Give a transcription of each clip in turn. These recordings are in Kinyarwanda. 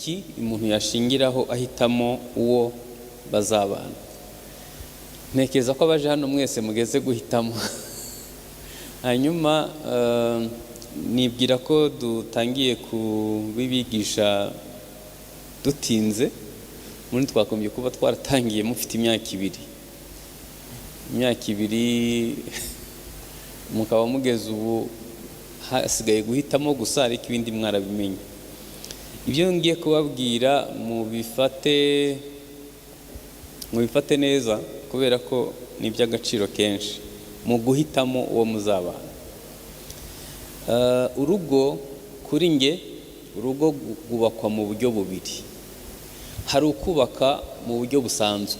Ibiki umuntu yashingiraho ahitamo uwo bazabana? Ntekereza ko abaje hano mwese mugeze guhitamo. Hanyuma nibwira ko dutangiye kubibigisha dutinze. Muri twagombye kuba twaratangiye mufite imyaka 2, imyaka 2 mukaba mugeze ubu, hasigaye guhitamo gusa, ariko ibindi mwarabimenye. Ibyo ngiye kubabwira mubifate neza, kubera ko ni iby'agaciro kenshi mu guhitamo uwo muzabana. Urugo kuri nge, urugo rwubakwa mu buryo bubiri. Hari ukubaka mu buryo busanzwe,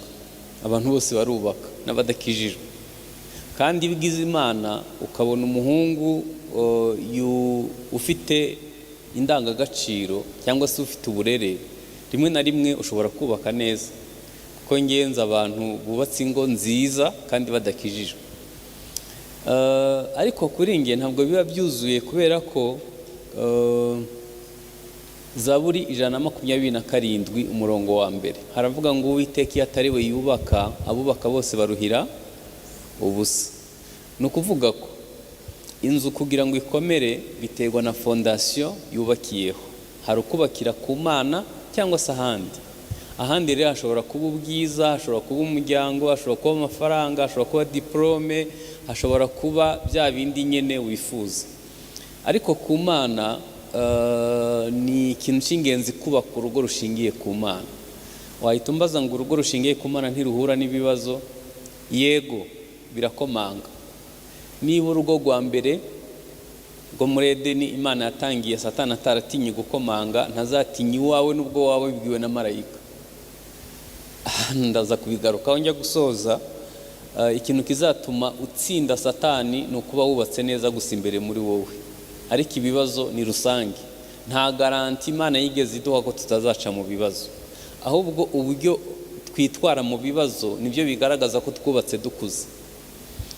abantu bose barubaka n'abadakijijwe. Kandi iyo ugize Imana ukabona umuhungu ufite indangagaciro cyangwa se ufite uburere, rimwe na rimwe ushobora kubaka neza, kuko ngenzi abantu bubatse ingo nziza kandi badakijijwe. Ariko kuri nge ntabwo biba byuzuye, kubera ko Zaburi 127 umurongo wa 1 haravuga ngo: "Uwiteka iyo atari we yubaka, abubaka bose baruhira ubusa." Ni ukuvuga ko inzu kugira ngo ikomere biterwa na fondation yubakiyeho. Hari ukubakira ku Mana cyangwa se ahandi. Ahandi rero hashobora kuba ubwiza, hashobora kuba umuryango, hashobora kuba amafaranga, hashobora kuba diplôme, hashobora kuba bya bindi nyine wifuza. Ariko ku Mana ni ikintu cy'ingenzi kubaka urugo rushingiye ku Mana. Wahita umbaza ngo: "Urugo rushingiye ku Mana ntiruhura n'ibibazo?" Yego, birakomanga. Niba urugo rwa mbere rwo muri Edeni Imana yatangiye, Satani ataratinye gukomanga, ntazatinya iwawe nubwo waba wibwiwe na marayika. Ndaza kubigarukaho njya gusoza. Ikintu kizatuma utsinda Satani ni ukuba wubatse neza gusa imbere muri wowe, ariko ibibazo ni rusange. Nta garantie Imana yigeze iduha ko tutazaca mu bibazo, ahubwo uburyo twitwara mu bibazo nibyo bigaragaza ko twubatse dukuze.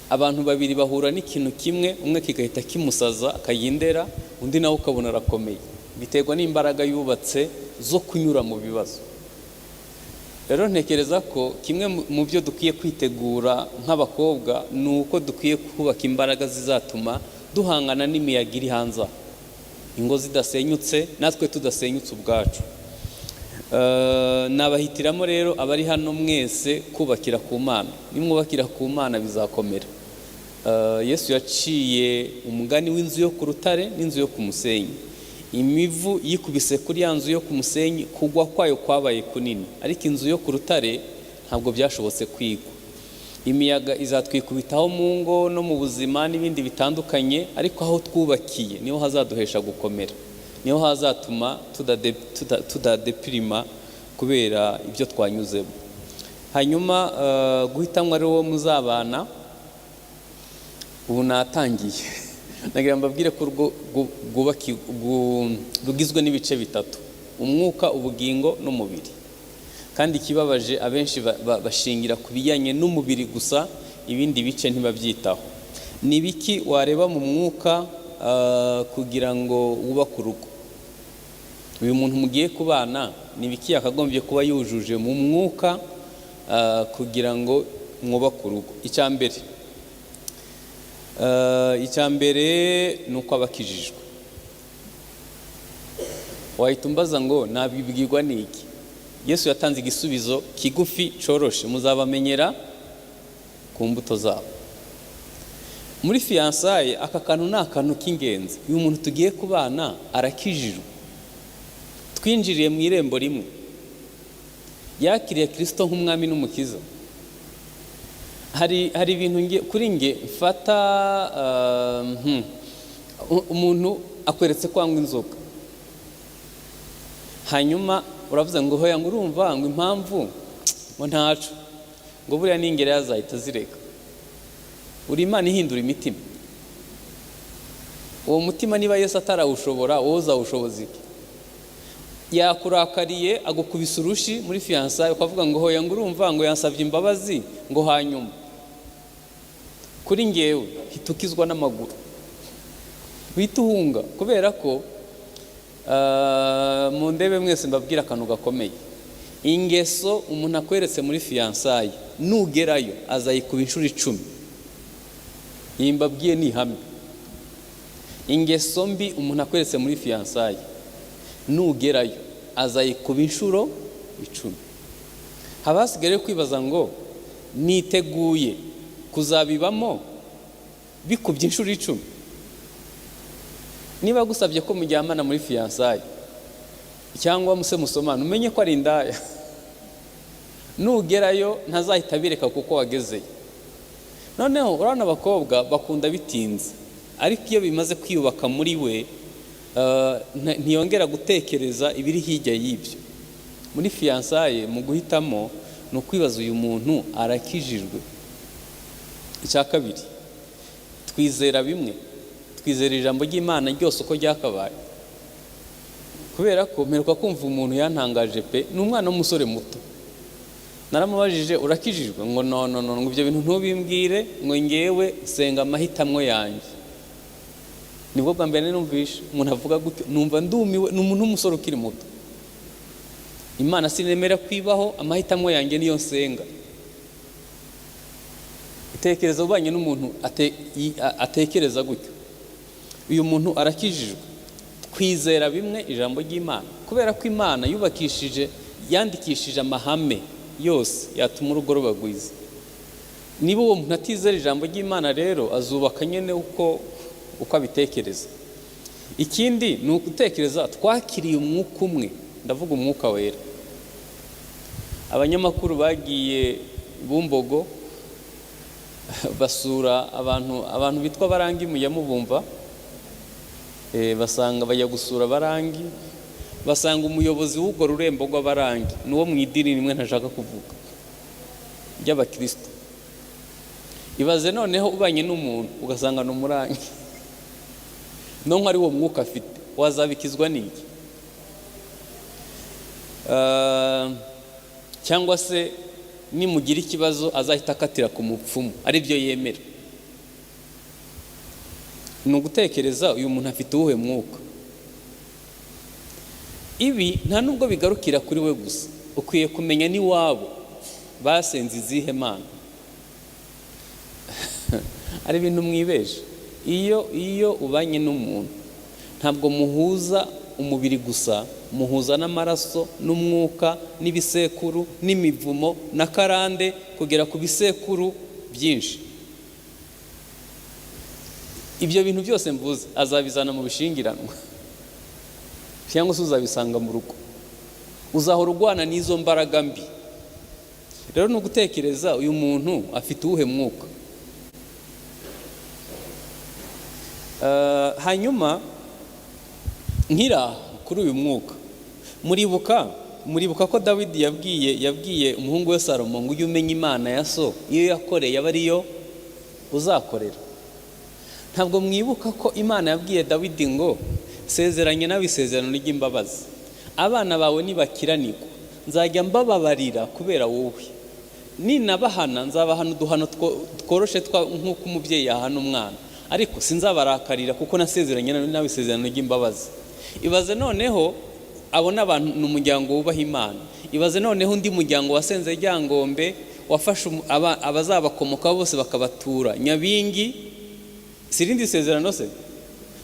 Abantu babiri bahura n'ikintu kimwe, umwe kigahita kimusaza akayindera, undi nawe ukabona arakomeye. Biterwa n'imbaraga yubatse zo kunyura mu bibazo. Rero ntekereza ko kimwe mu byo dukwiye kwitegura nk'abakobwa ni uko dukwiye kubaka imbaraga zizatuma duhangana n'imiyaga iri hanze aha, ingo zidasenyutse natwe tudasenyutse ubwacu. Nabahitiramo rero abari hano mwese kubakira ku Mana. Nimwubakira ku Mana bizakomera. Yesu yaciye umugani w'inzu yo ku rutare n'inzu yo ku musenyi. Imivu yikubise kuri ya nzu yo ku musenyi, kugwa kwayo kwabaye kunini, ariko inzu yo ku rutare ntabwo byashobotse kwigwa. Imiyaga izatwikubitaho mu ngo no mu buzima n'ibindi bitandukanye, ariko aho twubakiye niho hazaduhesha gukomera, niho hazatuma tudadepirima kubera ibyo twanyuzemo. Hanyuma guhitamo ari wo muzabana, ubu natangiye. Nagira mbabwire ko urugo rugizwe n'ibice bitatu: umwuka, ubugingo n'umubiri. Kandi ikibabaje, abenshi bashingira ku bijyanye n'umubiri gusa, ibindi bice ntibabyitaho. Ni ibiki wareba mu mwuka kugira ngo wubake urugo? Uyu muntu mugiye kubana, ni ibiki yakagombye kuba yujuje mu mwuka kugira ngo mwubake urugo? Icya mbere ni uko aba akijijwe. Wahita umbaza ngo: "Nabibwirwa n'iki?" Yesu yatanze igisubizo kigufi coroshe: "Muzabamenyera ku mbuto zabo." Muri fiançailles aka kantu ni akantu k'ingenzi. Uyu muntu tugiye kubana arakijijwe? Twinjiriye mu irembo rimwe? Yakiriye Kirisito nk'umwami n'umukiza? Hari ibintu kuri nge mfata. Umuntu akweretse kwangwa inzoga, hanyuma uravuze ngo: "Hoya," ngo "urumva," ngo "impamvu," ngo "ntaco," ngo "buriya ningera yazahita zireka." Uri Imana ihindura imitima? Uwo mutima niba Yesu atarawushobora, wowe uzawushoboza iki? Yakurakariye, agukubisa urushi muri fiançailles, ukavuga ngo: "Hoya," ngo "urumva," ngo "yansabye imbabazi," ngo "hanyuma." Kuri ngewe hita ukizwa n'amaguru, uhita uhunga, kubera ko Mu ndebe mwese, mbabwire akantu gakomeye. Ingeso umuntu akweretse muri fiançailles, nugerayo azayikuba inshuro 10. Iyi mbabwiye ni ihame. Ingeso mbi umuntu akweretse muri fiançailles, nugerayo azayikuba inshuro 10. Haba hasigaye kwibaza ngo: "Niteguye kuzabibamo bikubye inshuro 10?" Niba agusabye ko mujyamana muri fiançailles cyangwa muse musomana, umenye ko ari indaya. Nugerayo ntazahita abireka kuko wagezeyo. Noneho urabona abakobwa bakunda bitinze, ariko iyo bimaze kwiyubaka muri we, ntiyongera gutekereza ibiri hirya y'ibyo. Muri fiançailles, mu guhitamo, ni ukwibaza: "Uyu muntu arakijijwe?" Icya kabiri, twizera bimwe? Twizera ijambo ry'Imana ryose uko ryakabaye? Kubera ko mperuka kumva umuntu yantangaje pe, ni umwana w'umusore muto. Naramubajije: "Urakijijwe?" Ngo: "No, no, no," ngo: "Ibyo bintu ntubimbwire," ngo: "ngewe senga amahitamo yanjye." Nibwo bwa mbere numvishe umuntu avuga gutyo, numva ndumiwe. Ni umuntu w'umusore ukiri muto. "Imana sinemera kwibaho, amahitamo yanjye niyo nsenga." Tekereza ubanye n'umuntu atekereza gutyo. Uyu muntu arakijijwe? Twizera bimwe ijambo ry'Imana? Kubera ko Imana yubakishije, yandikishije amahame yose yatuma urugo ruba rwiza. Niba uwo muntu atizera ijambo ry'Imana rero, azubaka nyine uko abitekereza. Ikindi ni ugutekereza: twakiriye umwuka umwe? Ndavuga Umwuka Wera. Abanyamakuru bagiye Bumbogo basura abantu bitwa Barangi, mujya mubumva. Basanga, bajya gusura Barangi, basanga umuyobozi w'urwo rurembo rw'Abarangi ni uwo mu idini rimwe ntashaka kuvuga ry'Abakirisito. Ibaze noneho ubanye n'umuntu ugasanga ni Umurangi, nonko ari wo mwuka afite, wazabikizwa n'iki? Cyangwa se nimugira ikibazo azahita akatira ku mupfumu, aribyo yemera. Ni ugutekereza: uyu muntu afite uwuhe mwuka? Ibi nta nubwo bigarukira kuri we gusa, ukwiye kumenya n'iwabo basenze izihe mana. Ari ibintu mwibeje. Iyo ubanye n'umuntu, ntabwo muhuza umubiri gusa, muhuza n'amaraso n'umwuka n'ibisekuru n'imivumo na karande kugera ku bisekuru byinshi. Ibyo bintu byose mvuze azabizana mu bishingiranwa, cyangwa se uzabisanga mu rugo, uzahora urwana n'izo mbaraga mbi. Rero ni ugutekereza: uyu muntu afite uwuhe mwuka? Hanyuma nkira kuri uyu mwuka, muribuka ko Dawidi yabwiye umuhungu we Salomo ngo: "Ujye umenya Imana ya so, iyo yakoreye aba ariyo uzakorera." Ntabwo mwibuka ko Imana yabwiye Dawidi ngo: "Sezeranye nawe isezerano ry'imbabazi, abana bawe nibakiranirwa nzajya mbababarira kubera wowe, ninabahana nzabahana uduhano tworoshe nk'uko umubyeyi yahana umwana, ariko sinzabarakarira kuko nasezeranye nawe isezerano ry'imbabazi." Ibaze noneho abo ni abantu, ni umuryango wubaha Imana. Ibaze noneho undi muryango wasenze Ryangombe, wafashe abazabakomokaho bose bakabatura Nyabingi. Si irindi sezerano se?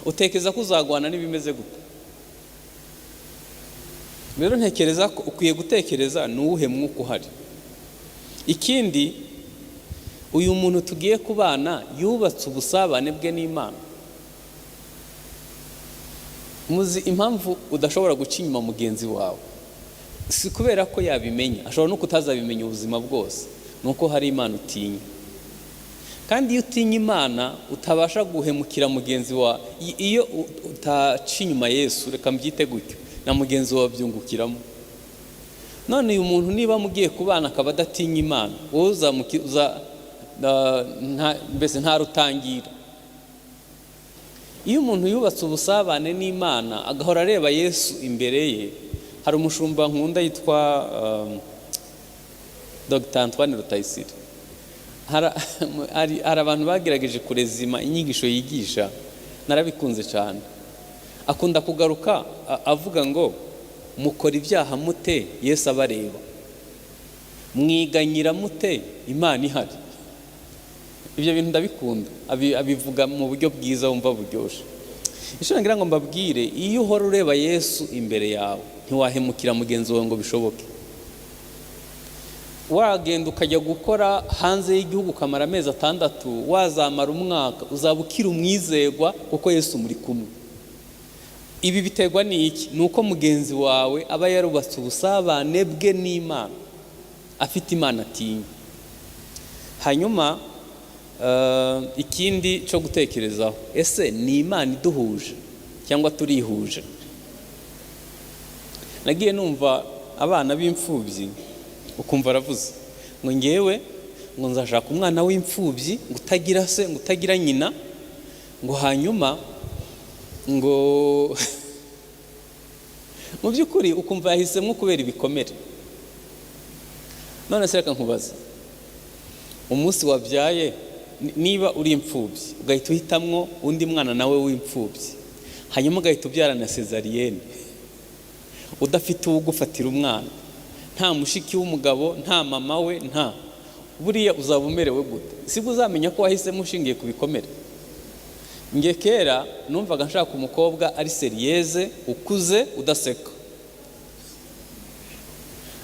Utekereza ko uzagwana n'ibimeze gute? Rero ntekereza ko ukwiye gutekereza: ni uwuhe mwuka uhari? Ikindi, uyu muntu tugiye kubana yubatse ubusabane bwe n'Imana? Muzi impamvu udashobora guca inyuma mugenzi wawe? Si kubera ko yabimenya, ashobora no kutazabimenya ubuzima bwose, ni uko hari Imana utinya. Kandi iyo utinya Imana utabasha guhemukira mugenzi wawe. Iyo utaca inyuma Yesu, reka mbyite gutyo, na mugenzi wawe abyungukiramo. None uyu muntu niba mugiye kubana akaba adatinya Imana, wowe mbese ntarutangira. Iyo umuntu yubatse ubusabane n'Imana, agahora areba Yesu imbere ye. Hari umushumba nkunda yitwa Dr Antoine Rutayisire. Hari abantu bagerageje kurezima inyigisho yigisha, narabikunze cyane. Akunda kugaruka avuga ngo mukora ibyaha mute Yesu abareba, mwiganyira mute Imana ihari. Ibyo bintu ndabikunda, abivuga mu buryo bwiza wumva buryoshe. Icyo ngira ngo mbabwire, iyo uhora ureba Yesu imbere yawe ntiwahemukira mugenzi wawe ngo bishoboke. Wagenda ukajya gukora hanze y'igihugu ukamara amezi 6, wazamara umwaka, uzaba ukiri umwizerwa kuko Yesu muri kumwe. Ibi biterwa n'iki? Ni uko mugenzi wawe aba yarubatse ubusabane bwe n'Imana, afite Imana atinya. Hanyuma ikindi cyo gutekerezaho, ese ni Imana iduhuje cyangwa turihuje? Nagiye numva abana b'imfubyi, ukumva aravuze ngo ngewe ngo nzashaka umwana w'imfubyi ngo utagira se, ngo utagira nyina, ngo hanyuma ngo mu by'ukuri ukumva yahisemo kubera ibikomere. None se reka nkubaze, umunsi wabyaye, niba uri imfubyi ugahita uhitamwo undi mwana nawe w'imfubyi, hanyuma ugahita ubyara na césarienne, udafite uwugufatira umwana, nta mushiki w'umugabo, nta mama we, nta buriya uzaba umerewe gute? Sibwo uzamenya ko wahisemo ushingiye ku bikomere. Nge kera numvaga nshaka umukobwa ari sérieuse, ukuze, udaseka.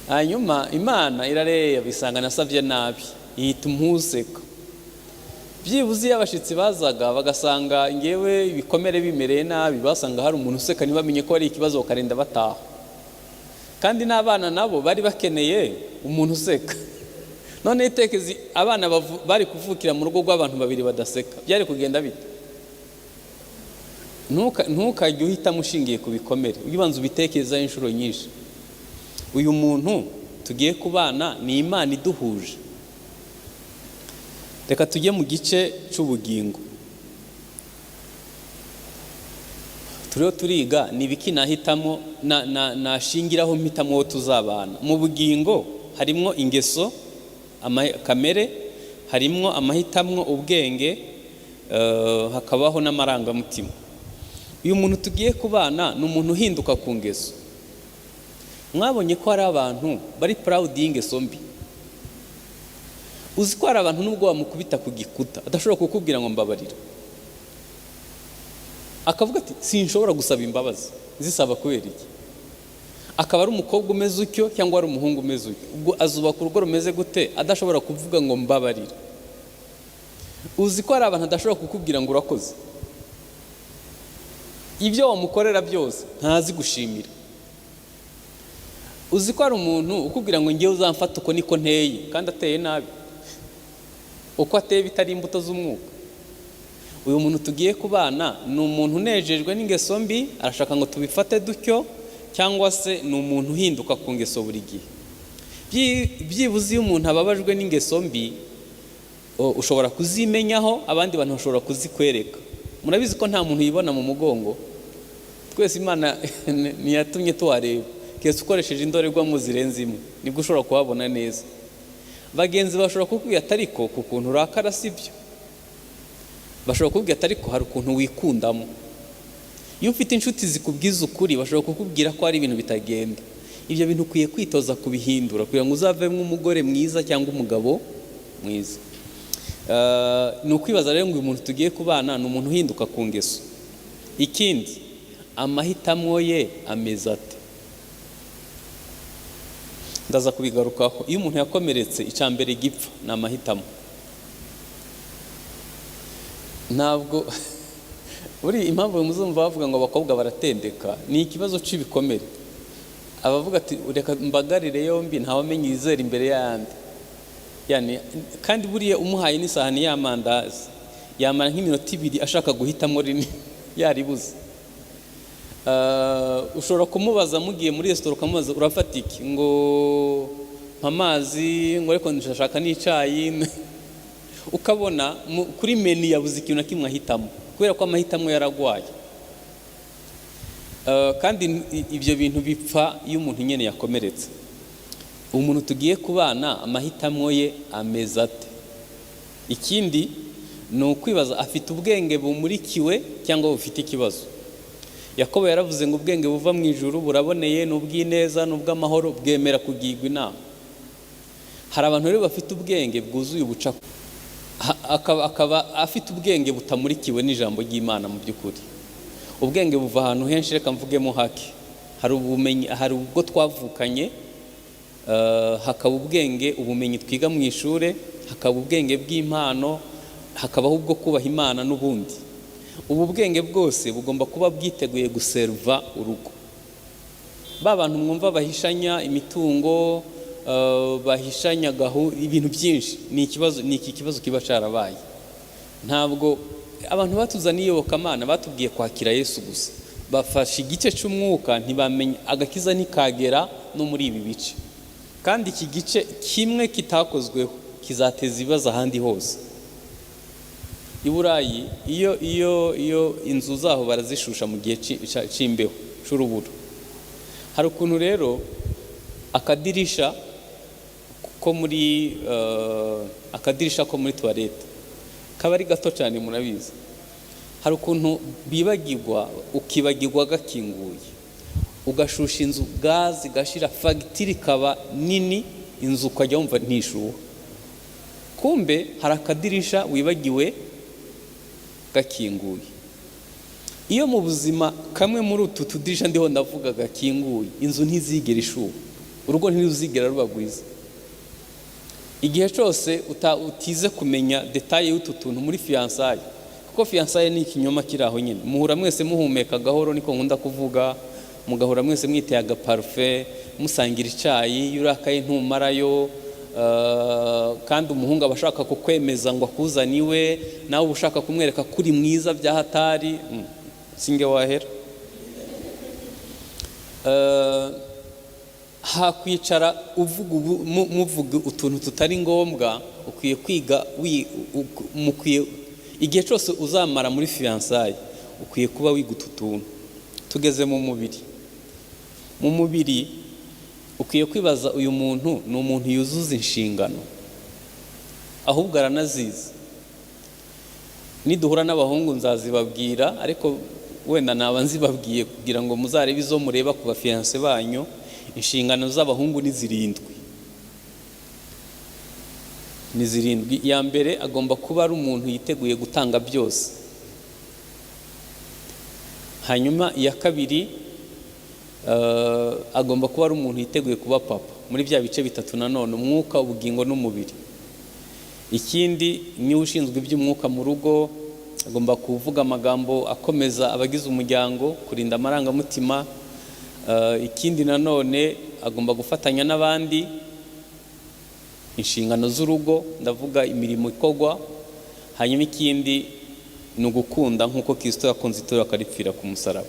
Hanyuma Imana irareba isanga nasabye nabi, ihita umpuseka. Byibuze iyo abashyitsi bazaga bagasanga ngewe ibikomere bimereye nabi, basanga hari umuntu useka, ntibamenye ko hari ikibazo, bakarinda bataha. Kandi n'abana nabo bari bakeneye umuntu useka. None itekezi abana bari kuvukira mu rugo rw'abantu babiri badaseka, byari kugenda bite? Ntukajye uhitamo ushingiye ku bikomere, ujye ubanza ubitekerezaho inshuro nyinshi. Uyu muntu tugiye kubana ni Imana iduhuje? Reka tujye mu gice cy'ubugingo. Turiho turiga ni ibiki nahitamo, nashingiraho mpitamo uwo tuzabana. Mu bugingo harimwo ingeso, kamere, harimwo amahitamo, ubwenge, hakabaho n'amarangamutima. Uyu muntu tugiye kubana ni umuntu uhinduka ku ngeso. Mwabonye ko hari abantu bari proud y'ingeso mbi. Uzi ko hari abantu nubwo wamukubita ku gikuta adashobora kukubwira ngo mbabarira, akavuga ati sinshobora gusaba imbabazi, zisaba kubera iki? Akaba ari umukobwa umeze utyo cyangwa ari umuhungu umeze utyo, ubwo azubaka urugo rumeze gute adashobora kuvuga ngo mbabarira? Uzi ko hari abantu adashobora kukubwira ngo urakoze, ibyo wamukorera byose ntazi gushimira. Uzi ko hari umuntu ukubwira ngo ngewe uzamfata uko niko nteye, kandi ateye nabi, uko ateye bitari imbuto z'umwuka. Uyu muntu tugiye kubana ni umuntu unejejwe n'ingeso mbi, arashaka ngo tubifate dutyo, cyangwa se ni umuntu uhinduka ku ngeso buri gihe. Byibuze iyo umuntu ababajwe n'ingeso mbi, ushobora kuzimenyaho, abandi bantu bashobora kuzikwereka. Murabizi ko nta muntu yibona mu mugongo, twese Imana ntiyatumye tuwareba, keretse ukoresheje indorerwamo zirenze imwe nibwo ushobora kuhabona neza. Bagenzi bashobora kukubwira ati ariko ku kuntu urakara si byo, bashobora kukubwira ati ariko hari ukuntu wikundamo. Iyo ufite inshuti zikubwiza ukuri, bashobora kukubwira ko hari ibintu bitagenda. Ibyo bintu ukwiye kwitoza kubihindura kugira ngo uzavemo umugore mwiza cyangwa umugabo mwiza. Ni ukwibaza rero ngo uyu muntu tugiye kubana ni umuntu uhinduka ku ngeso. Ikindi, amahitamo ye ameze ate? Ndaza kubigarukaho. Iyo umuntu yakomeretse, icya mbere gipfa ni amahitamo. Ntabwo buri impamvu muzumva bavuga ngo abakobwa baratendeka, ni ikibazo cy'ibikomere. Abavuga ati reka mbagarire yombi, ntawamenya izera imbere y'ayandi. Yani, kandi buriya umuhaye n'isahani y'amandazi yamara nk'iminota 2 ashaka guhitamo rinini yaribuze. Ushobora kumubaza mugiye muri resitora, ukamubaza urafata iki, ngo mpa amazi, ngo ariko ndashaka n'icyayi. Ukabona kuri menu yabuze ikintu na kimwe ahitamo, kubera ko amahitamo yaragwaye. Kandi ibyo bintu bipfa iyo umuntu nyine yakomeretse. Umuntu tugiye kubana amahitamo ye ameze ate? Ikindi ni ukwibaza afite ubwenge bumurikiwe cyangwa bufite ikibazo. Yakobo yaravuze ngo ubwenge buva mu ijuru buraboneye, ni ubw'ineza, ni ubw'amahoro, bwemera kugirwa inama. Hari abantu rero bafite ubwenge bwuzuye ubucakura, akaba afite ubwenge butamurikiwe n'ijambo ry'Imana. Mu by'ukuri ubwenge buva ahantu henshi, reka mvugemo hake. Hari ubumenyi, hari ubwo twavukanye, hakaba ubwenge, ubumenyi twiga mu ishuri, hakaba ubwenge bw'impano, hakabaho ubwo kubaha Imana n'ubundi. Ubu bwenge bwose bugomba kuba bwiteguye guseriva urugo. Ba bantu mwumva bahishanya imitungo, bahishanya ibintu byinshi, ni ikibazo, ni iki kibazo kiba cyarabaye. Ntabwo abantu batuzaniye iyobokamana batubwiye kwakira Yesu gusa, bafashe igice cy'umwuka, ntibamenya agakiza ntikagera no muri ibi bice. Kandi iki gice kimwe kitakozweho kizateza ibibazo ahandi hose. I Burayi iyo inzu zaho barazishusha mu gihe c'imbeho, c'urubura. Hari ukuntu rero akadirisha ko muri toilette kaba ari gato cyane, murabizi. Hari ukuntu bibagirwa, ukibagirwa gakinguye, ugashusha inzu, gazi igashira, fagitire ikaba nini, inzu ukajya wumva ntishuha. Kumbe hari akadirisha wibagiwe gakinguye. Iyo mu buzima kamwe muri utu tudirisha ndiho ndavuga gakinguye, inzu ntizigera ishuha, urugo ntiruzigera ruba rwiza. Igihe cyose utize kumenya détails y'utu tuntu muri fiançailles, kuko fiançailles ni ikinyoma kiri aho nyine, muhura mwese muhumeka gahoro, niko nkunda kuvuga, mugahura mwese mwiteye agaparufe, musangira icyayi, iyo urakaye ntumarayo, kandi umuhungu aba ashaka kukwemeza ngo akuzane iwe, nawe uba ushaka kumwereka ko uri mwiza bya hatari, singe wahera. Hakwicara uvuga muvuga utuntu tutari ngombwa, ukwiye kwiga mukwiye igihe cyose uzamara muri fiançailles ukwiye kuba wiga utu tuntu. Tugeze mu mubiri. Mu mubiri ukwiye kwibaza: uyu muntu ni umuntu yuzuza inshingano, ahubwo aranazizi? Niduhura n'abahungu nzazibabwira, ariko wenda naba nzibabwiye kugira ngo muzarebe izo mureba ku ba fiancé banyu. Inshingano z'abahungu ni zirindwi, ni zirindwi. Iya mbere, agomba kuba ari umuntu yiteguye gutanga byose. Hanyuma iya kabiri, agomba kuba ari umuntu yiteguye kuba papa muri bya bice bitatu nanone: umwuka, ubugingo n'umubiri. Ikindi, niwe ushinzwe iby'umwuka mu rugo, agomba kuvuga amagambo akomeza abagize umuryango, kurinda amarangamutima. Ikindi nanone, agomba gufatanya n'abandi inshingano z'urugo, ndavuga imirimo ikorwa. Hanyuma ikindi ni ugukunda nk'uko Kirisito yakunze itorero akaripfira ku musaraba.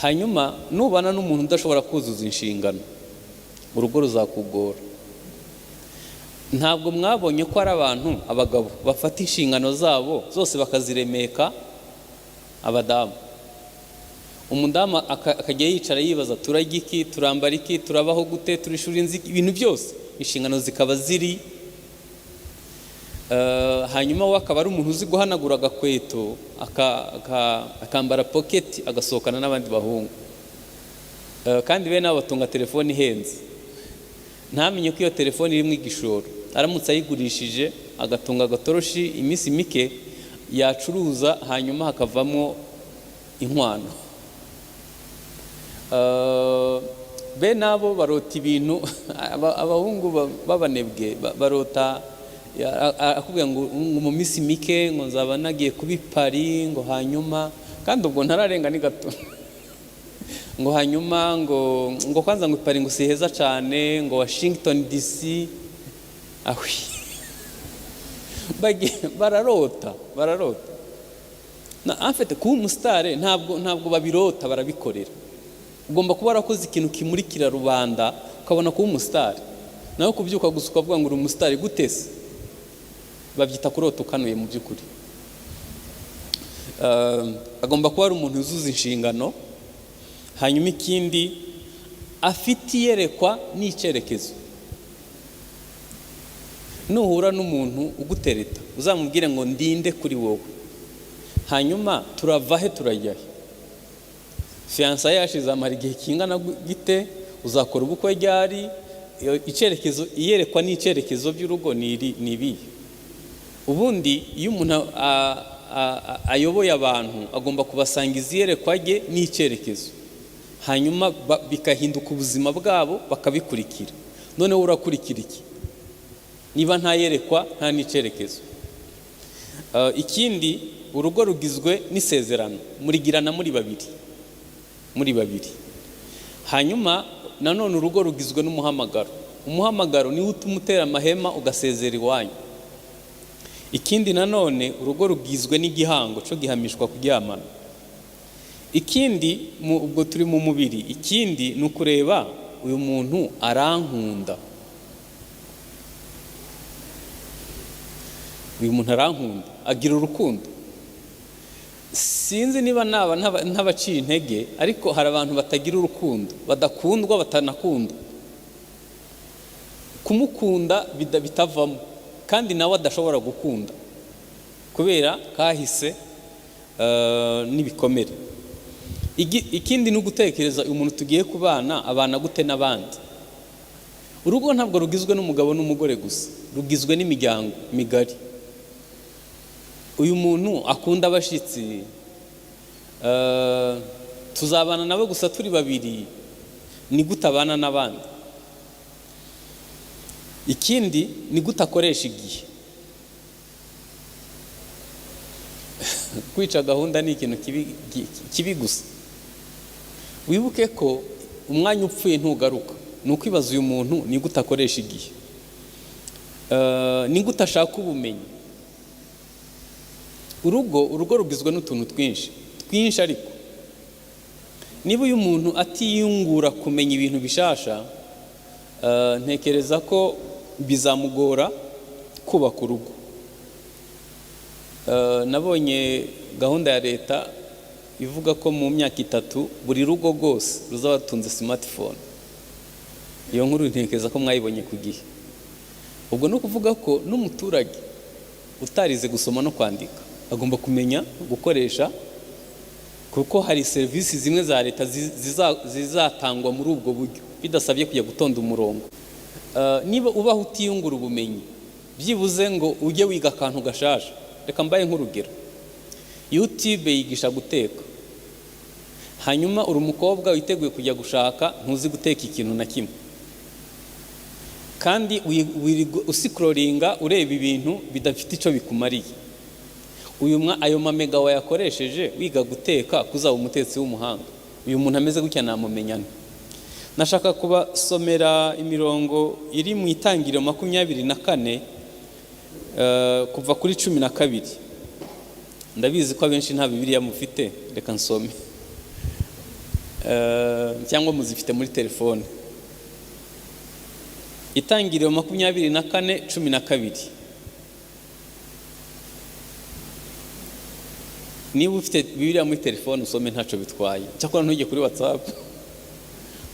Hanyuma nubana n'umuntu udashobora kuzuza inshingano, urugo ruzakugora. Ntabwo mwabonye ko ari abantu, abagabo bafata inshingano zabo zose bakaziremeka abadamu? Umudamu akajya yicara yibaza: turarya iki, turambara iki, turabaho gute, turishura inzu, ibintu byose inshingano zikaba ziri. Hanyuma we akaba ari umuntu uzi guhanagura agakweto, akambara poketi, agasohokana n'abandi bahungu. Kandi bene abo batunga telefone ihenze, ntamenye ko iyo telefone irimo igishoro. Aramutse ayigurishije agatunga agatoroshi, iminsi mike yacuruza, hanyuma hakavamo inkwano. Bene abo barota ibintu, abahungu b'abanebwe barota, akubwira ngo mu minsi mike ngo nzaba nagiye kuba i Paris, ngo hanyuma kandi ubwo ntararenga ni gato, ngo hanyuma ngo kwanza ngo i Paris ngo si heza cyane, ngo Washington DC, ahwi. Bararota, bararota. Na en fait kuba umusitari ntabwo babirota, barabikorera. Ugomba kuba warakoze ikintu kimurikira rubanda ukabona kuba umusitari. Nawe kubyuka gusa ukavuga ngo uri umusitari, gute se? Babyita kurota ukanuye. Mu by'ukuri agomba kuba ari umuntu wuzuza inshingano. Hanyuma ikindi, afite iyerekwa n'icyerekezo. Nuhura n'umuntu ugutereta, uzamubwire ngo: ndinde kuri wowe, hanyuma turava he, turajya he? Fiançailles yashize amara igihe kingana gite? Uzakora ubukwe ryari? Icyerekezo, iyerekwa n'icyerekezo by'urugo ni ibihe? Ubundi iyo umuntu ayoboye abantu, agomba kubasangiza iyerekwa rye n'icyerekezo, hanyuma bikahinduka ubuzima bwabo, bakabikurikira. Noneho urakurikira iki niba nta yerekwa, nta n'icyerekezo? Ikindi, urugo rugizwe n'isezerano murigirana muri babiri, muri babiri. Hanyuma nanone urugo rugizwe n'umuhamagaro. Umuhamagaro niwo utuma utera amahema, ugasezera iwanyu. Ikindi nanone, urugo rugizwe n'igihango cyo gihamishwa kuryamana. Ikindi, ubwo turi mu mubiri, ikindi ni ukureba uyu muntu arankunda. Uyu muntu arankunda, agira urukundo. Sinzi niba naba ntabaciye intege, ariko hari abantu batagira urukundo, badakundwa, batanakunda. Kumukunda bitavamo, kandi nawe adashobora gukunda kubera kahise n'ibikomere. Ikindi ni ugutekereza umuntu tugiye kubana abana gute n'abandi. Urugo ntabwo rugizwe n'umugabo n'umugore gusa, rugizwe n'imiryango migari. Uyu muntu akunda abashyitsi, tuzabana nabo gusa turi babiri, ni gute abana n'abandi? Ikindi ni gute akoresha igihe. Kwica gahunda ni ikintu kibi gusa. Wibuke ko umwanya upfuye ntugaruka. Ni ukwibaza uyu muntu ni gute akoresha igihe, ni gute ashaka ubumenyi. Urugo rugizwe n'utuntu twinshi twinshi, ariko niba uyu muntu atiyungura kumenya ibintu bishasha, ntekereza ko bizamugora kubaka urugo. Nabonye gahunda ya leta ivuga ko mu myaka 3 buri rugo rwose ruzaba rutunze smartphone. Iyo nkuru ntekereza ko mwayibonye ku gihe. Ubwo ni ukuvuga ko n'umuturage utarize gusoma no kwandika agomba kumenya gukoresha, kuko hari serivisi zimwe za leta zizatangwa muri ubwo buryo bidasabye kujya gutonda umurongo. Niba ubaho utiyungura ubumenyi, byibuze ngo ujye wiga akantu gashaje. Reka mbaye nk'urugero, YouTube yigisha guteka, hanyuma uri umukobwa witeguye kujya gushaka, ntuzi guteka ikintu na kimwe, kandi usikororinga ureba ibintu bidafite icyo bikumariye. Ayo mamega wayakoresheje wiga guteka, kuzaba umutetsi w'umuhanga. Uyu muntu ameze gutya namumenyana. Nashaka kubasomera imirongo iri mu Itangiriro 24, kuva kuri 12. Ndabizi ko abenshi nta Bibiliya mufite, reka nsome, cyangwa muzifite muri telefone. Itangiriro 24:12. Niba ufite Bibiliya muri telefone usome, ntacyo bitwaye, cyakora ntujye kuri WhatsApp,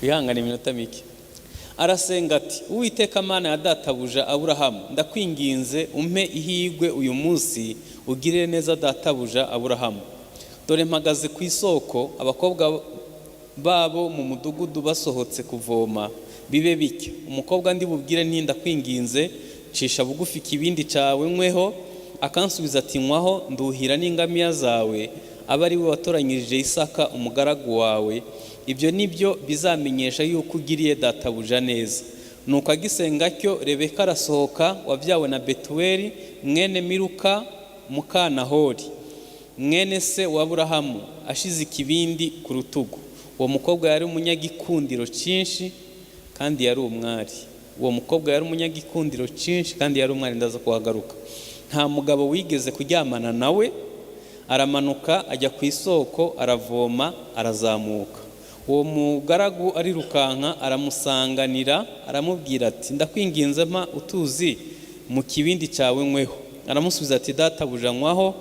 wihangane iminota mike. Arasenga ati: Uwiteka Mana ya databuja Aburahamu, ndakwinginze umpe ihigwe uyu munsi, ugirire neza databuja Aburahamu. Dore mpagaze ku isoko, abakobwa babo mu mudugudu basohotse kuvoma, bibe bityo umukobwa ndi bubwire nti ndakwinginze cisha bugufi ikibindi cyawe nkweho, akansubiza ati nywaho, nduhira n'ingamiya zawe, abe ari we watoranyirije Isaka umugaragu wawe. Ibyo nibyo bizamenyesha yuko ugiriye databuja neza. Nuko agisenga cyo, Rebeka arasohoka, wabyawe na Betuweli mwene Miluka muka Nahori mwene se wa Aburahamu, ashize ikibindi ku rutugu. Uwo mukobwa yari umunyagikundiro cyinshi kandi yari umwari. Uwo mukobwa yari umunyagikundiro cyinshi kandi yari umwari, ndaza kuhagaruka. Nta mugabo wigeze kuryamana nawe. Aramanuka ajya ku isoko, aravoma, arazamuka. Uwo mugaragu arirukanka aramusanganira, aramubwira ati ndakwinginze mpa utuzi mu kibindi cyawe nkweho. Aramusubiza ati databuja nywaho.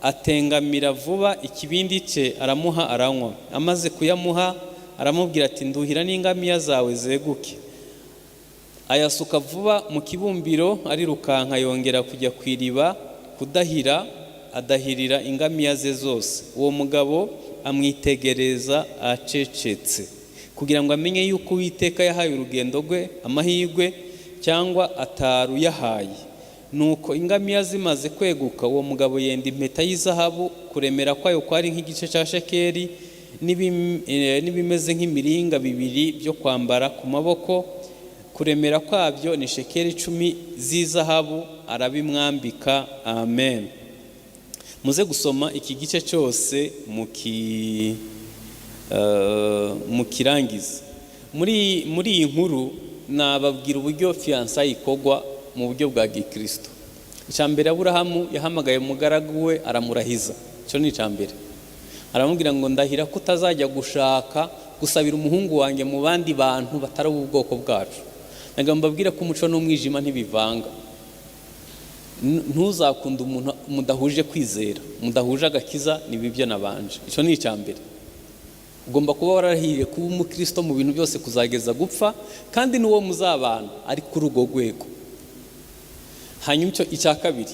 Atengamira vuba ikibindi cye, aramuha, aranywa. Amaze kuyamuha aramubwira ati nduhira n'ingamiya zawe zeguke. Ayasuka vuba mu kibumbiro, arirukanka yongera kujya ku iriba kudahira. Adahirira ingamiya ze zose. Uwo mugabo amwitegereza acecetse kugira ngo amenye yuko Uwiteka yahaye urugendo rwe amahirwe cyangwa ataruyahaye. Nuko ingamiya zimaze kweguka, uwo mugabo yenda impeta y'izahabu, kuremera kwayo kwari nk'igice cya shekeri, n'ibimeze nk'imiringa bibiri byo kwambara ku maboko, kuremera kwabyo ni shekeri 10 z'izahabu, arabimwambika. Amen. Muze gusoma iki gice cyose mukirangiza. Muri iyi nkuru nababwira uburyo fiançailles ikorwa mu buryo bwa gikristo. Icya mbere, Aburahamu yahamagaye umugaragu we, aramurahiza. Icyo ni icya mbere. Aramubwira ngo: "Ndahira ko utazajya gushaka gusabira umuhungu wanjye mu bandi bantu batari ubwoko bwacu." Ntabwo mbabwira ko umuco n'umwijima ntibivanga. Ntuzakunde umuntu mudahuje kwizera, mudahuje agakiza. Ni bibyo nabanje. Icyo ni icya mbere. Ugomba kuba wararahiriye kuba umukristo mu bintu byose kuzageza gupfa, kandi n'uwo muzabana ari kuri urwo rwego. Hanyuma icyo icya kabiri,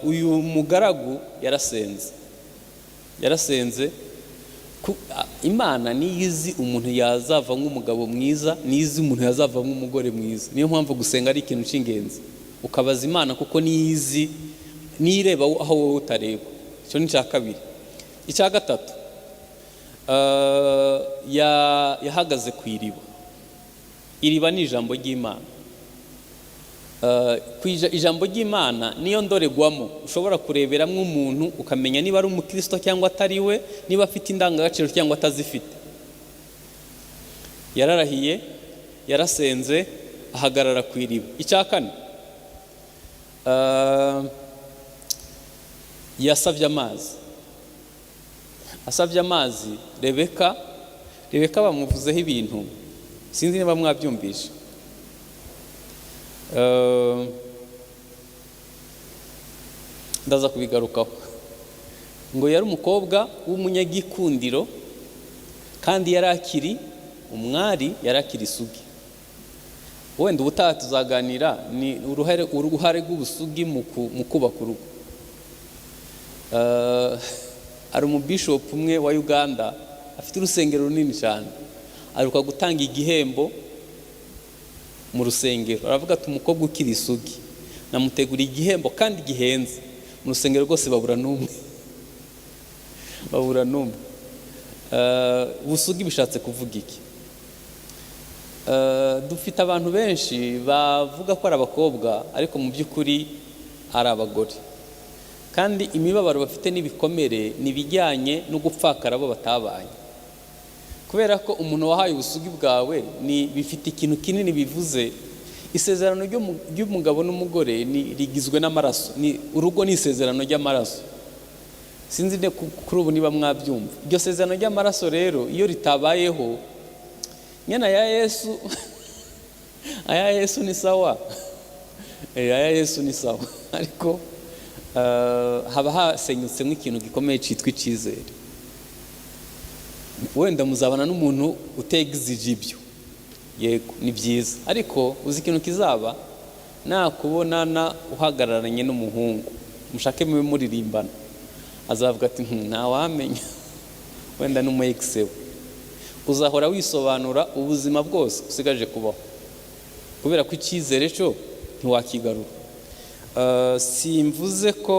uyu mugaragu yarasenze. Imana niyo izi umuntu yazavamo umugabo mwiza, niyo izi umuntu yazavamo umugore mwiza. Niyo mpamvu gusenga ari ikintu cy'ingenzi, ukabaza Imana, kuko niyo izi, niyo ireba aho wowe utareba. Icyo ni icya kabiri. Icya gatatu, yahagaze ku iriba. Iriba ni ijambo ry'Imana. Ijambo ry'Imana niyo ndorerwamo ushobora kureberamo umuntu, ukamenya niba ari umukristo cyangwa atari we, niba afite indangagaciro cyangwa atazifite. Yararahiye, yarasenze, ahagarara ku iriba. Icya kane, yasabye amazi. Asabye amazi Rebeka, Rebeka bamuvuzeho ibintu, sinzi niba mwabyumvishe. Ndaza kubigarukaho. Ngo yari umukobwa w'umunyagikundiro, kandi yari akiri umwari, yari akiri isugi. Wenda ubutaha tuzaganira ni uruhare rw'ubusugi mu kubaka urugo. Hari umubishopu umwe wa Uganda afite urusengero runini cyane, aheruka gutanga igihembo mu rusengero, aravuga ati: "Umukobwa ukiri isugi namuteguriye igihembo kandi gihenze." Mu rusengero rwose babura n'umwe, babura n'umwe. Ubusugi bishatse kuvuga iki? Dufite abantu benshi bavuga ko ari abakobwa, ariko mu by'ukuri ari abagore, kandi imibabaro bafite n'ibikomere ni ibijyanye no gupfakara bo batabanye, kubera ko umuntu wahaye ubusugi bwawe ni bifite ikintu kinini bivuze. Isezerano ry'umugabo n'umugore ni rigizwe n'amaraso. Ni urugo, ni isezerano ry'amaraso. Sinzi kuri ubu niba mwabyumva. Iryo sezerano ry'amaraso rero, iyo ritabayeho nyine, aya Yesu, aya Yesu ni sawa. Aya Yesu ni sawa, ariko haba hasenyutsemo ikintu gikomeye cyitwa icyizere. Wenda muzabana n'umuntu utegizije ibyo, yego ni byiza, ariko uzi ikintu kizaba? Nakubonana uhagararanye n'umuhungu, mushake mube muririmbana, azavuga ati: "Ntawamenya, wenda n'umu ex we." Uzahora wisobanura ubuzima bwose usigaje kubaho, kubera ko icyizere cyo ntiwakigarura. Simvuze ko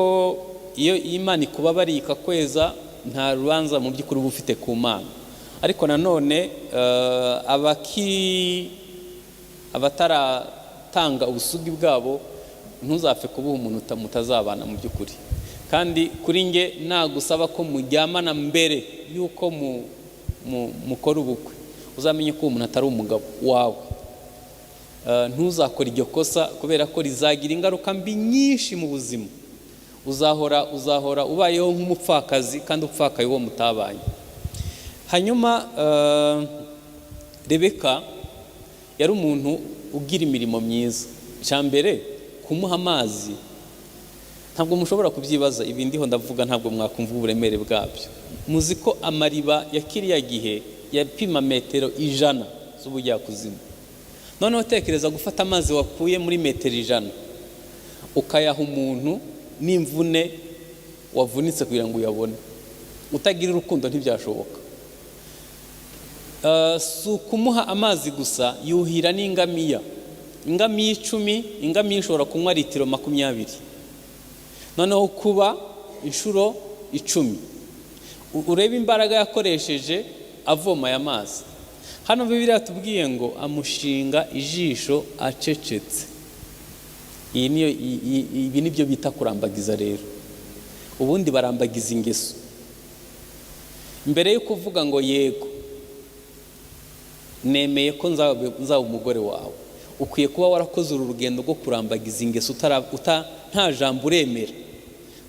iyo Imana ikubabariye ikakweza, nta rubanza mu by'ukuri uba ufite ku Mana, ariko nanone abataratanga ubusugi bwabo, ntuzapfe kubuha umuntu mutazabana mu by'ukuri. Kandi kuri nge, nagusaba ko muryamana mbere y'uko mukora ubukwe, uzamenye ko uwo muntu atari umugabo wawe. Ntuzakore iryo kosa, kubera ko rizagira ingaruka mbi nyinshi mu buzima. Uzahora ubayeho nk'umupfakazi, kandi upfakaye uwo mutabanye. Hanyuma Rebeka yari umuntu ugira imirimo myiza. Icya mbere, kumuha amazi, ntabwo mushobora kubyibaza. Ibi ndiho ndavuga, ntabwo mwakumva uburemere bwabyo. Muzi ko amariba ya kiriya gihe yapima metero 100 z'ubujyakuzimu. Noneho tekereza gufata amazi wakuye muri metero 100 ukayaha umuntu n'imvune. Wavunitse kugira ngo uyabone. Utagira urukundo ntibyashoboka. Si ukumuha amazi gusa, yuhira n'ingamiya, ingamiya 10. Ingamiya ishobora kunywa litiro 20. Noneho kuba inshuro 10, urebe imbaraga yakoresheje avoma aya mazi. Hano Bibiliya tubwiye ngo amushinga ijisho acecetse. Iyi niyo, ibi nibyo bita kurambagiza. Rero ubundi barambagiza ingeso mbere yo kuvuga ngo yego, nemeye ko nzaba umugore wawe. Ukwiye kuba warakoze uru rugendo rwo kurambagiza ingeso nta jambo uremera,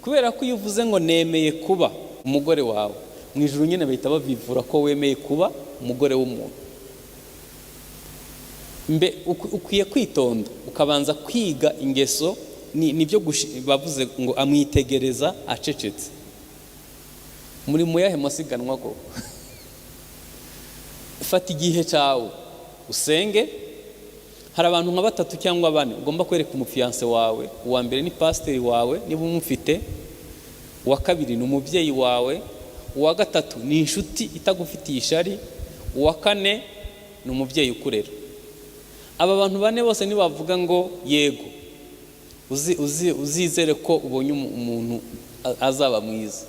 kubera ko iyo uvuze ngo nemeye kuba umugore wawe, mu ijuru nyine bahita bavivura ko wemeye kuba umugore w'umuntu. Mbe ukwiye kwitonda ukabanza kwiga ingeso. Nibyo bavuze ngo amwitegereza acecetse. Muri mu yahe masiganwa koko? Fata igihe cyawe usenge. Hari abantu nka batatu cyangwa bane ugomba kwereka umufiancé wawe. Uwa mbere ni pasiteri wawe niba umufite, uwa kabiri ni umubyeyi wawe, uwa gatatu ni inshuti itagufitiye ishari, uwa kane ni umubyeyi ukurera. Aba bantu bane bose nibavuga ngo yego, uzizere ko ubonye umuntu azaba mwiza.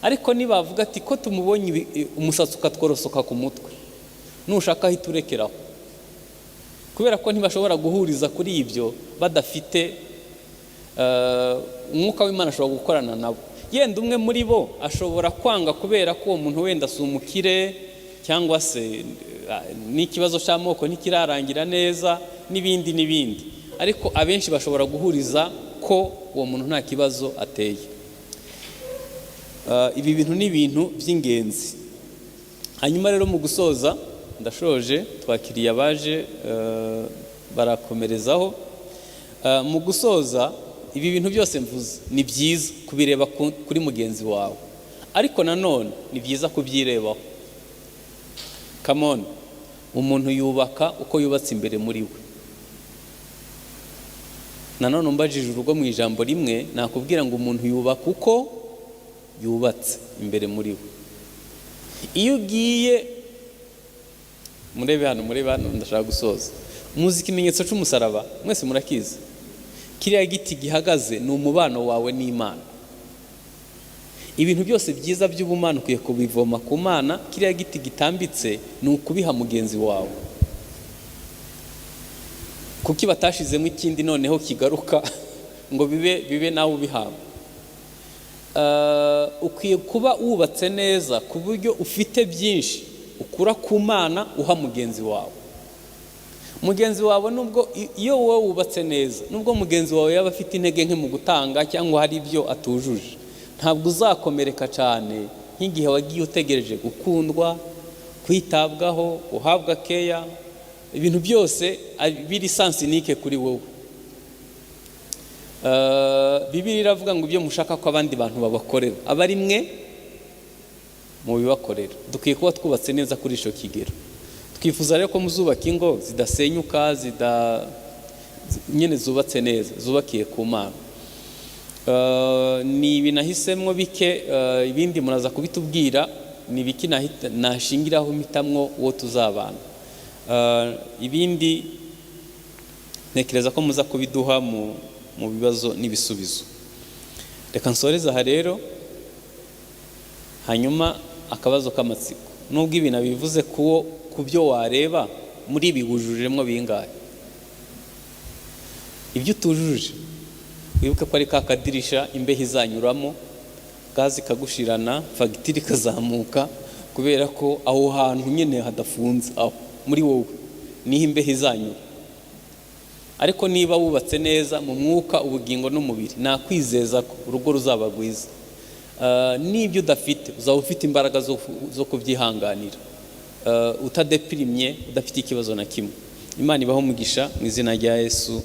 Ariko nibavuga ati ko tumubonye umusatsi ukatworosoka ku mutwe, nushaka ahita urekeraho, kubera ko ntibashobora guhuriza kuri ibyo badafite umwuka w'Imana ashobora gukorana nabo. Yenda umwe muri bo ashobora kwanga kubera ko uwo muntu wenda si umukire, cyangwa se n'ikibazo cy'amoko ntikirarangira neza, n'ibindi n'ibindi. Ariko abenshi bashobora guhuriza ko uwo muntu nta kibazo ateye. Ibi bintu ni ibintu by'ingenzi. Hanyuma rero mu gusoza, ndashoje, twakiriye abaje barakomerezaho. Mu gusoza, ibi bintu byose mvuze ni byiza kubireba kuri mugenzi wawe, ariko nanone ni byiza kubyirebaho. Come on, umuntu yubaka uko yubatse imbere muri we. Nanone umbajije urugo mu ijambo rimwe, nakubwira ngo umuntu yubaka uko yubatse imbere muri we. Iyo ugiye, murebe hano, murebe hano, ndashaka gusoza. Muzi ikimenyetso cy'umusaraba? Mwese murakizi. Kiriya giti gihagaze ni umubano wawe n'Imana. Ibintu byose byiza by'ubumana ukwiye kubivoma ku Mana. Kiriya giti gitambitse ni ukubiha mugenzi wawe. Kuki batashizemo ikindi noneho kigaruka ngo bibe nawe ubihabwa? Ukwiye kuba wubatse neza ku buryo ufite byinshi ukura ku Mana uha mugenzi wawe. Mugenzi wawe, nubwo iyo wowe wubatse neza, nubwo mugenzi wawe yaba afite intege nke mu gutanga cyangwa hari ibyo atujuje, ntabwo uzakomereka cyane nk'igihe wagiye utegereje gukundwa, kwitabwaho, guhabwa keya, ibintu byose biri sens unique kuri wowe. Bibiliya iravuga ngo ibyo mushaka ko abandi bantu babakorera, aba ari mwe mubibakorera. Dukwiye kuba twubatse neza kuri icyo kigero. Twifuza rero ko muzubaka ingo zidasenyuka, nyine zubatse neza, zubakiye ku Mana. Ni ibi nahisemo bike, ibindi muraza kubitubwira. Ni ibiki nashingiraho mpitamwo uwo tuzabana? Ibindi ntekereza ko muza kubiduha mu bibazo n'ibisubizo. Reka nsoreze aha rero. Hanyuma akabazo k'amatsiko: nubwo ibi nabivuze, kuwo ku byo wareba muri ibi wujujemo bingahe? Ibyo utujuje, wibuke ko ari ka kadirisha imbeho izanyuramo, gazi ikagushirana, fagitire ikazamuka, kubera ko aho hantu nyine hadafunze. Aho muri wowe niho imbeho izanyura. Ariko niba wubatse neza mu mwuka, ubugingo n'umubiri, nakwizeza ko urugo ruzaba rwiza. N'ibyo udafite uzaba ufite imbaraga zo kubyihanganira, utadepirimye, udafite ikibazo na kimwe. Imana ibaho umugisha mu izina rya Yesu.